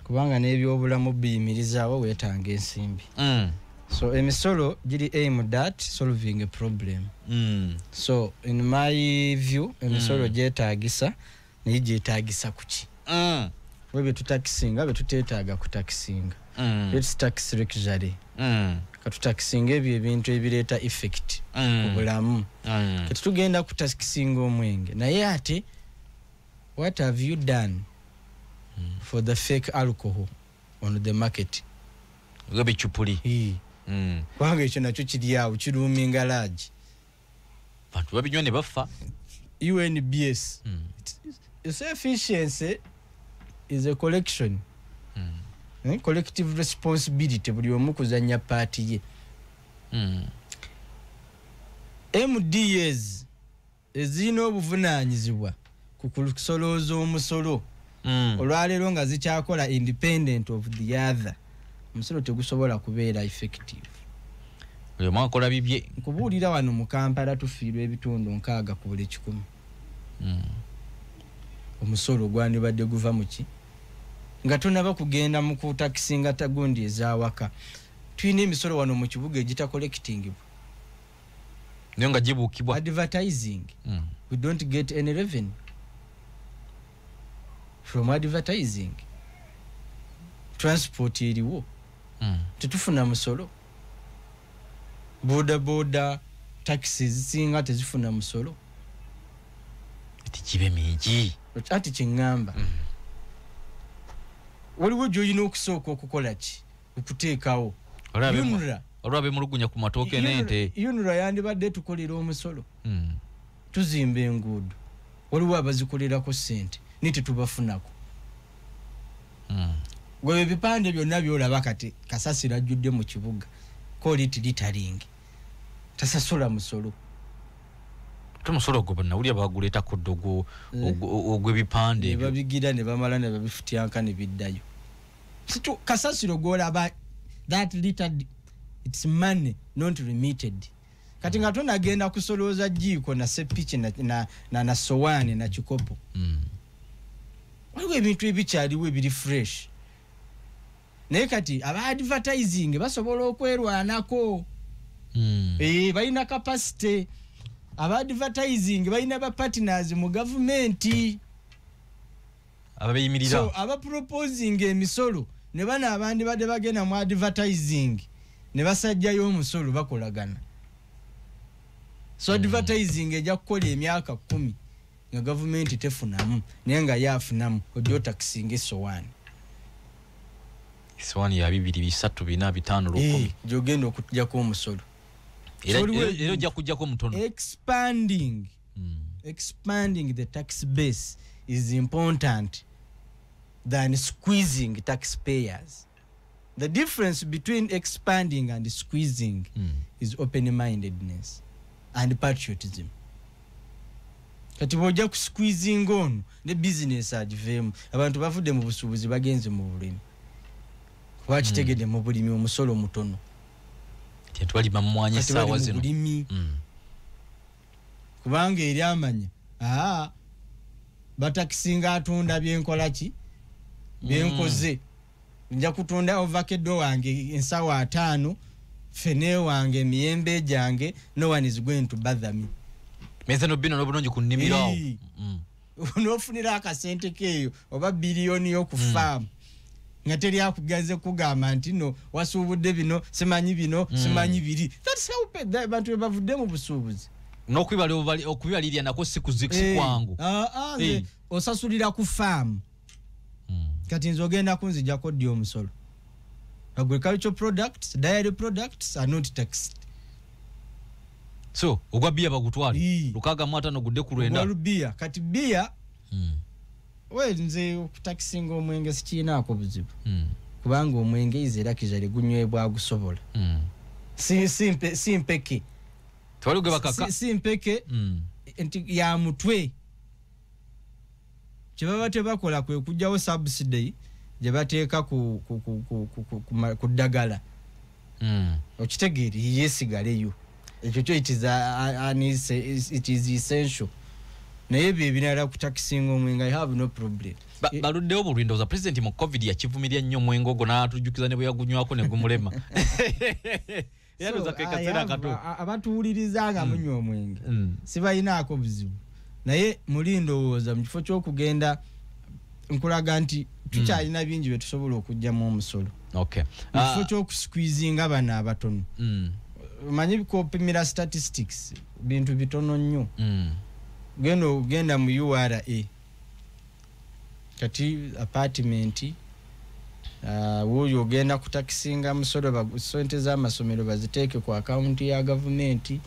Kubanga n'ebyobulamu biyimirizaawo weetanga ensimbi. So emisolo giri aimed at solving a problem. So in my view emisolo gyetaagisa naye gyetaagisa kuki? We bye tutakisinga bye tuteetaaga kutakisinga. Let's tax luxury. Katutakisinga ebyo ebintu ebireeta effect ku bulamu. Kati tugenda kutakisinga omwenge naye ate what have you done for the fake alcohol on the market? Ebicupuli. Kubanga ekyo nakyo kiri awo kiruminga large. Bantu babinywa ne bafa. UNBS. It's efficiency is a collection. Collective responsibility buli omu kuzannya paati ye. MDAs ezirina obuvunaanyizibwa ku kusolooza omusolo. Olwaleero nga zikyakola independent of the other, omusolo tegusobola kubeera effective. Oyo mwakola bibye. Nkubuulira wano mu Kampala tufiirwa ebitundu 60 ku buli 100. Omusolo gwandibadde guva mu ki? Nga tonaba kugenda mu kutakisinga tagundi ez'awaka. Tulina emisolo wano mu kibuga egitacollectingibwa. Naye nga gibuukibwa. Advertising. We don't get any revenue from advertising. Transport eriwo. Tetufuna musolo. Boda boda, taxis zisinga tezifuna musolo. Tikibe mingi. Ati kyeŋŋamba. Waliwo gy'olina okusooka okukola ki? Okuteekawo. Olwabe mulugunya ku matooke n'ente. UNRA yandibadde tukolera omusolo. Tuzimba enguudo. Waliwo abazikolerako ssente naye tetubafunako. Gwe ebipande byonna by'olaba kati kasasiro ajjudde mu kibuga. Call it littering. Tasasula musolo. Tumusolo gwo bannawulira baguleetako dda ogw'ebipande ebyo. Ne babigira ne bamala ne babifutyanka ne biddayo. Kasasiro gw'olaba that littered, it's money not remitted. Kati nga tonagenda kusolooza jjiiko na sepiki na sowaani na kikopo. Waliwo ebintu ebikyaliwo ebiri fresh. Naye kati aba advertising basobola okwerwanako. Balina capacity. Aba advertising balina ba partners mu gavumenti ababeyimirira. So aba proposing emisolo ne bano abandi badde bagenda mu advertising ne basajjayo omusolo, bakolagana. So advertising ejja kukola emyaka 10 nga gavumenti tefunamu, naye nga yafunamu. Ojja otakisinga esowaani. Esowaani ya 2 3 4 5 10 gyogenda okujjako omusolo. Era ojja kujjako mutono. Expanding the tax base is important than squeezing taxpayers. The difference between expanding and squeezing is open-mindedness and patriotism. Kati bw'ojja ku squeezing ono ne business agiveemu. Abantu bavudde mu busuubuzi bagenze mu bulimi, kuba kitegedde mu bulimi omusolo mutono. Tetwalima mmwanyi Kati bali essaawa mu zino. bulimi. Kubanga eri amanya batakisinga atunda byenkola ki byenkoze. Nja kutunda avocado wange ensawo 5, fene wange, emiyembe gyange, no one is going to bother me. Meze no bino n'obulungi ku nnimiro awo. N'ofunira akasente keeyo oba biliyoni yo ku farm, nga teri akugaze kugamba nti no wasuubudde bino, simanyi bino, simanyi biri. That's how abantu bwe bavudde mu busuubuzi. N'okubibalirya nako si kwangu. Nze osasulira ku farm. Kati nze ogenda kunzijjako ddi omusolo? Agricultural products, dairy products are not taxed. So ogwa bia bagutwale 605 gudde ku 9. Ogwa bia, kati bia we nze okutakisinga omwenge sikiinaako buzibu. Kubanga omwenge ize era kijale gunywebwa agusobola. Si mpeke. Twali gwe bakaka. Si mpeke nti ya mutwe. Kye baba tebakola kwe kujjawo subsidy gye bateeka ku ddagala. Okitegeera yeesigaleyo. Ekyo kyo it is essential. Naye ebyo ebirala kutakisinga omwenge, I have no problem. Baluddewo bulwindowooza president mu COVID yakivumirya nnyo omwenge ogwo n'atujjukiza ne bwe yagunywako ne gumulema. So, abatuwuliriza nga munywa omwenge sibalinaako buzibu, naye muli ndowooza mu kifo ky'okugenda nkulaga nti tukyalina bingi bye tusobola okuggyamu omusolo. Mu kifo ky'okusqueezinga bano abatono. Omanyi kopimira statistics bintu bitono nnyo. Genda mu URA kati apartment wuuyo ogenda kutakisinga musolo, sente z'amasomero baziteeke ku akawunti ya gavumenti.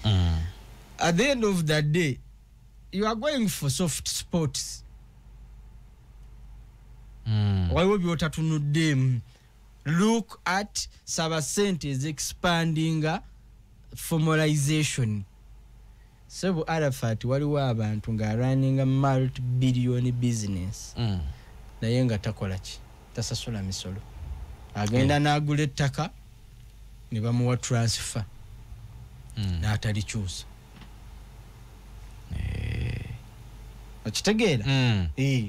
At the end of the day you are going for soft spots. Waliwo by'otatunuddemu. Look at Sabasente is expanding formalization. Sebo Arafat waliwo abantu nga running a multi-billion business. Naye nga takola ki? Tasasula misolo. Agenda n'agula ettaka ne bamuwa transfer. N'atalikyusa. Okitegeera?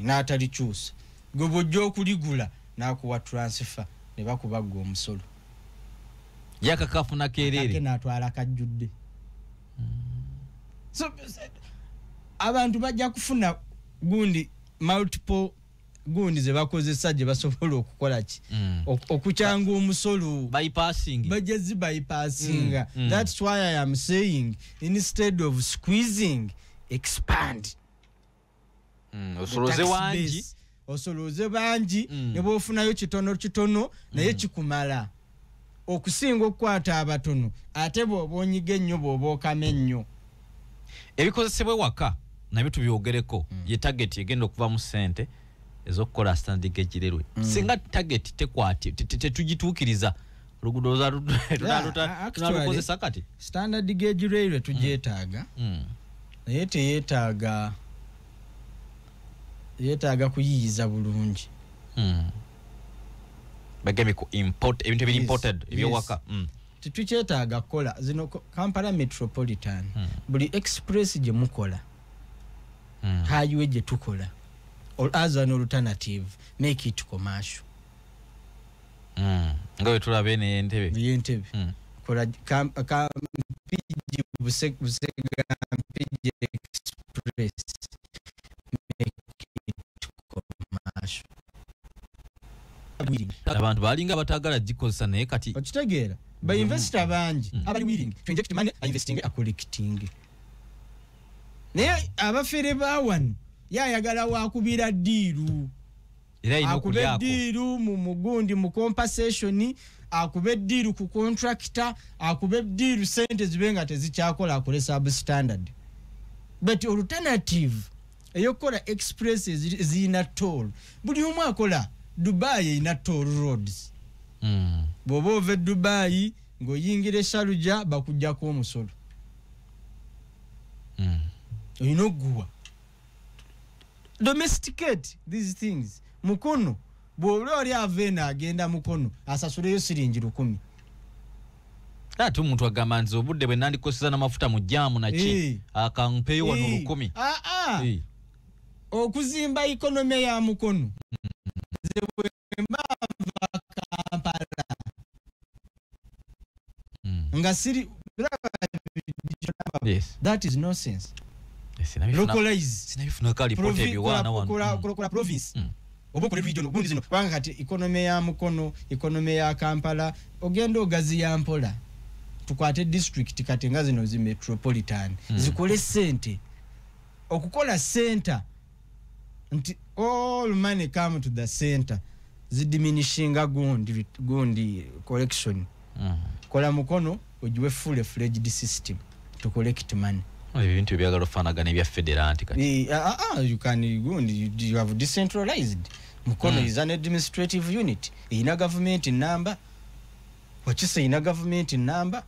N'atalikyusa. Gwe bw'ojja okuligula n'akuwa transfer ne bakubagga omusolo. Yakakafuna kerere. Ate n'atwala kajjudde. So abantu bajja kufuna gundi multiple gundi ze bakozesa gye basobola okukola ki? Okukyanga omusolo. Bypassing. Bajja zi bypassinga. That's why I am saying instead of squeezing, expand. Osoloze wangi. Osoloze bangi ne bw'ofunayo kitono kitono naye kikumala. Okusinga okukwata abatono ate bw'oba onyiga ennyo bw'oba okama ennyo. Ebikozesebwa ewaka nabyo tubyogereko. Ye target egenda okuva mu ssente ez'okukola standard gauge railway. Singa target tekwati tetugituukiriza oluguudo tunalukozesa kati. Standard gauge railway tugyetaaga. Naye teyeetaaga yeetaaga kuyiyiza bulungi. Bagambye ku import ebintu ebiri imported eby'ewaka. Tetukyetaaga kukola zino Kampala Metropolitan. Buli express gye mukola, highway gye tukola, or as an alternative make it commercial. Nga bwe tulaba eno ey'Entebe. Ey'Entebe. Kola Mpigi Busega Mpigi Express, make it commercial. Abantu balinga batagala gikozesa naye kati okitegeera ba investor bangi abali willing to inject money, investing, collecting, naye abafere ba wano yayagala wakubira deal, akube deal mu mugundi mu compensation, akube deal ku contractor, akube deal sente zibe nga tezikyakola, akole substandard. But alternative eyokola express zirina toll, buli omu akola. Dubai erina toll roads. Bw'oba ova e Dubai ng'oyingira e Sharjah bakuggyako omusolo. Olina okuguwa. Domesticate these things. Mukono bw'oba oli ava eno agenda Mukono asasuleyo siringi 1000. Ate omuntu agamba nti obudde bwe nandikoseza n'amafuta mu jjaamu naki akampeeyo wano 1000. Okuzimba economy ya Mukono. Nze bwe mba nva Kampala nga siri. That is nonsense. Localize. Kola province. Oba okole region gundi zino, kubanga kati economy ya Mukono, economy ya Kampala ogenda ogaziya mpola. Tukwate district kati nga zino zi metropolitan zikole sente. Okukola center nti all money come to the center, zidiminishinga gundi collection. Kola Mukono ogiwe full fledged system to collect money. Ebintu ebyagala ofaanagana ebya federal anti kati. You can gundi you have decentralized. Mukono is an administrative unit. Erina government number. Wakiso erina government number.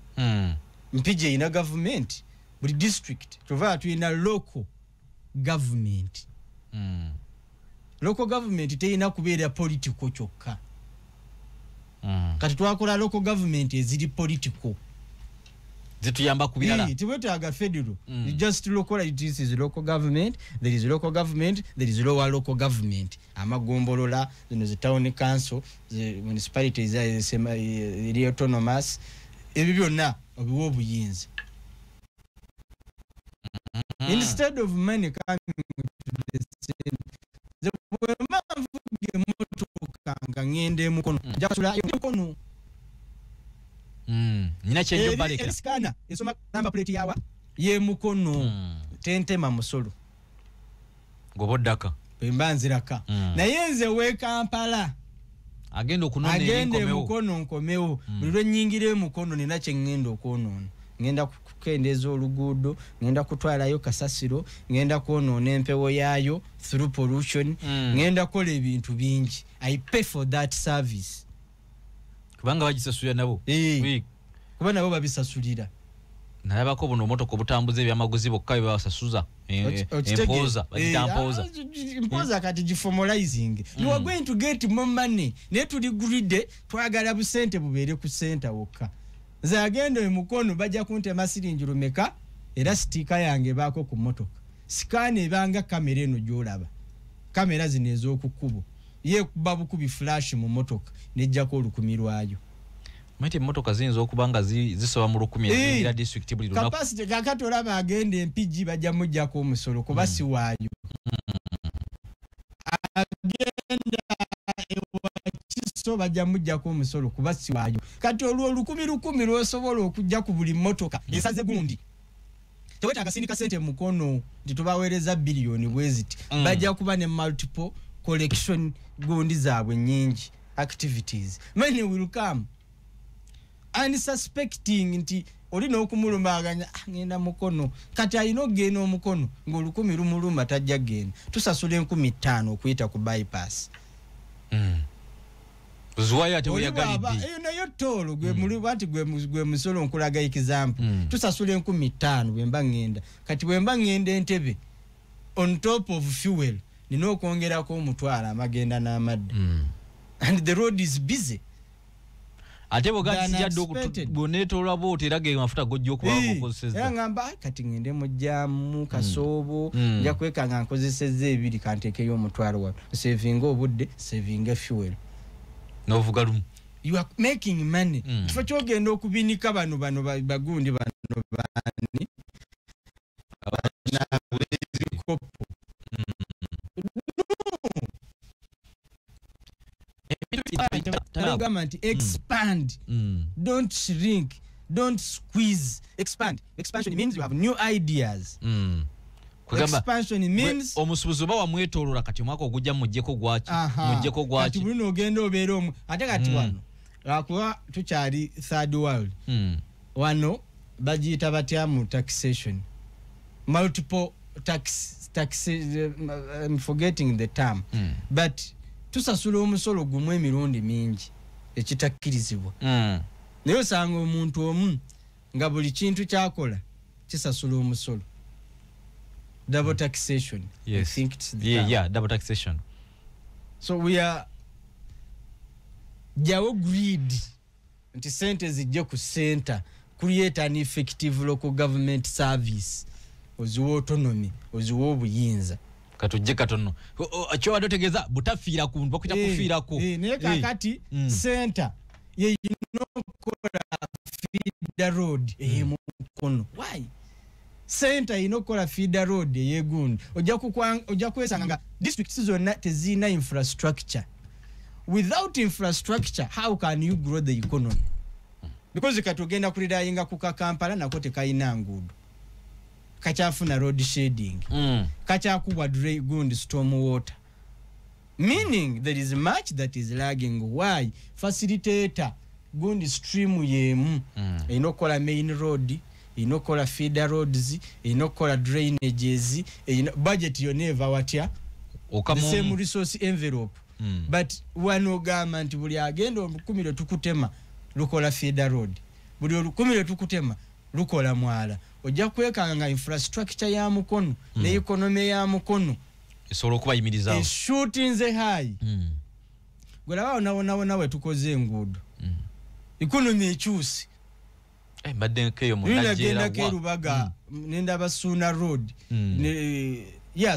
Mpigi erina government. Buli district tuva tulina local government. Local government terina kubeera political kyokka. Kati twakola local government eziri political zituyamba kubirala. Tewetaaga federal. You just local, this is local government, there is local government, there is lower local government. Amagombolola zino zi town council, the municipalities eri autonomous, ebyo byonna obiwa obuyinza. Instead of money coming to the center, bwe mba nvuga emmotoka nga ŋŋenda e Mukono, nja kusula Mukono. Nina kyenjo baleka. Eri scanner esoma number plate yawa ye Mukono. Tentema musolo. Ngoba oddaka. Bwe mba nziraka. Naye nze we Kampala agenda okunona agenda e Mukono nkomewo. Buli lwe nnyingira e Mukono nina kye ŋŋenda okwonoona. Ngenda kukendeeza oluguudo, ngenda kutwalayo kasasiro, ngenda kwonoona empewo yaayo through pollution, ngenda kukola ebintu bingi. I pay for that service. Kubanga bagisasulira nabo. Kuba nabo babisasulira. Nalabako buno omotoka obutambuza ebyamaguzi bokka bye babasasuza. Empoza, bagiyita mpoza. Mpoza kati giformalizing. You are going to get more money. Naye tuli greedy, twagala busente bubeere ku center wokka. Nze agenda e Mukono bajja kuntema siringi lumeka, era sticker yange baako ku mmotoka. Scan ebanga kamera eno gy'olaba. Kamera zino ez'oku kkubo. Yeekuba bukubi flash mu mmotoka n'ejjako 1000 lwayo. Mate emmotoka ziyinza okuba nga zisoba mu 1000 eziyingira district buli lunaku. Capacity kakati olaba agenda e Mpigi bajja muggyako omusolo kuba si waayo. Agenda Wakiso bajja muggyako omusolo kuba si waayo. Kati olwo 1000 lw'osobola okujja ku buli mmotoka esaze gundi. Tewetaaga sindika sente Mukono nti tubaweereza biliyoni bwe ziti. Bajja kuba ne multiple collection gundi zaabwe nnyingi activities. Money will come. Unsuspecting nti olina okumulumaganya, ngenda Mukono. Kati alina okugenda omukono ng'olukumi lumuluma tajja kugenda. Tusasula 5000 okuyita ku bypass. Zuwayo ate weyagalidde. Eyo nayo toll gwe muli anti gwe musolo nkulaga example. Tusasula 5000 bwe mba ngenda. Kati bwe mba ngenda Entebbe on top of fuel nina okwongerako omutwalo amagenda n'amadda. And the road is busy. Ate bw'ogamba sijja bw'oneetooloola bw'oti era ge mafuta g'ojja okuba ng'okozesezza. Era ngamba kati ngende mu jjaamu kasoobo, nja kwekanga nkozesezza ebiri kanteekeyo omutwalo wano. Savinga obudde, savinga fuel. N'ovuga lumu. You are making money. Kifo kyogenda okubinika bano bagundi bano bani bikopo. No. Expand. Don't shrink. Don't squeeze. Expand. Expansion means you have new ideas. Expansion means omusubuzi oba wamwetoolola kati omwaka ogujja muggyeko gwaki, muggyeko gwaki. Kati buli ogenda obeera omu ate kati wano lwakuba tukyali third world. Wano bagiyita batya mu taxation, multiple tax, I'm forgetting the term, but tusasula omusolo gumu emirundi mingi ekitakkirizibwa. Naye osanga omuntu omu nga buli kintu kyakola kisasula omusolo. Double taxation. Yes. I think it's the term. Yeah, double taxation. So we are jawo greed nti sente zijje ku center, create an effective local government service, oziwa autonomy, oziwa obuyinza. Katujje katono kyobadde otegeeza butafiira ku bakuyita kufiirako. Naye kakati center yeyina okukola feeder road ey'emukono. Why? Center erina okukola feeder road ey'egundi. Ojja kwesanga nga districts zonna tezirina infrastructure. Without infrastructure, how can you grow the economy? Because kati ogenda kulirayinga ku Kampala nako tekayina nguudo, kakyafuna road shedding, kakyakubwa gundi storm water, meaning there is much that is lagging. Why? Facilitator gundi stream yemu erina okukola main road, erina okukola feeder roads, erina okukola drainages, budget yonna eva watya? The same resource envelope. But wano ogamba nti buli agenda olukumi lwe tukutema lukola feeder road, buli olukumi lwe tukutema lukola mwala. Ojja kwekanga nga infrastructure ya Mukono ne economy ya Mukono esobola okubayimirizaawo eshootinze high. Gwelaba wona we tukoze enguudo, economy ekyuse. Mbadde nkeyo munagendako erubaga nendaba Suna Road,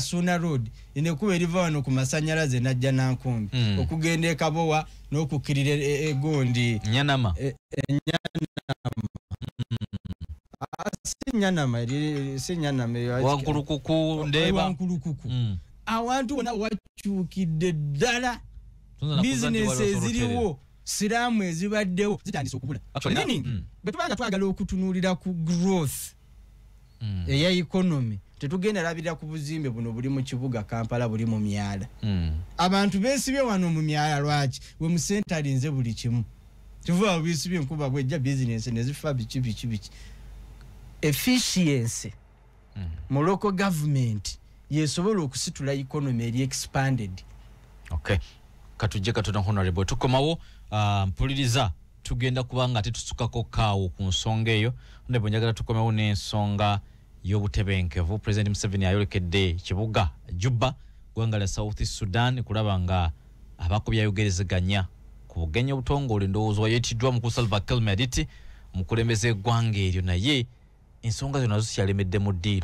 Suna Road enekuba eriva wano ku masanyalaze najja Nankumbi okugenda e Kabowa n'okukkirira egundi Nyanama. Si Nyanama, Wankulukuku, Ndeeba, Wankulukuku. Awantu wonna wakyukidde ddala, bizinesi eziriwo, siraamu ezibaddewo zitandise okubula. Meaning bwe tubanga twagala okutunuulira ku growth eya economy, tetugenda labirira ku buzimbe buno buli mu kibuga Kampala, buli mu myala. Abantu beesibye wano mu myala lwaki? We musentalinze buli kimu, kivuba beesibye enkuba bwejja bizinesi ne zifa biki biki biki. Efficiency mu local government yesobola okusitula economy eri expanded. Okay, katujje katono honorable tukomawo. Mpuliriza tugenda kubanga ate tusukako kaawo ku nsonga eyo. Honorable, njagala tukomewo n'ensonga y'obutebenkevu. President Museveni ayolekedde kibuga Juba, ggwanga lya South Sudan, kulaba nga abako byayogerezeganya ku bugenyi obutongole. Ndowooza wayetiddwa mukulu Salva Kiir Mayardit, omukulembeze eggwanga eryo, naye ensonga zonna zikyalemedde mu ddiiro.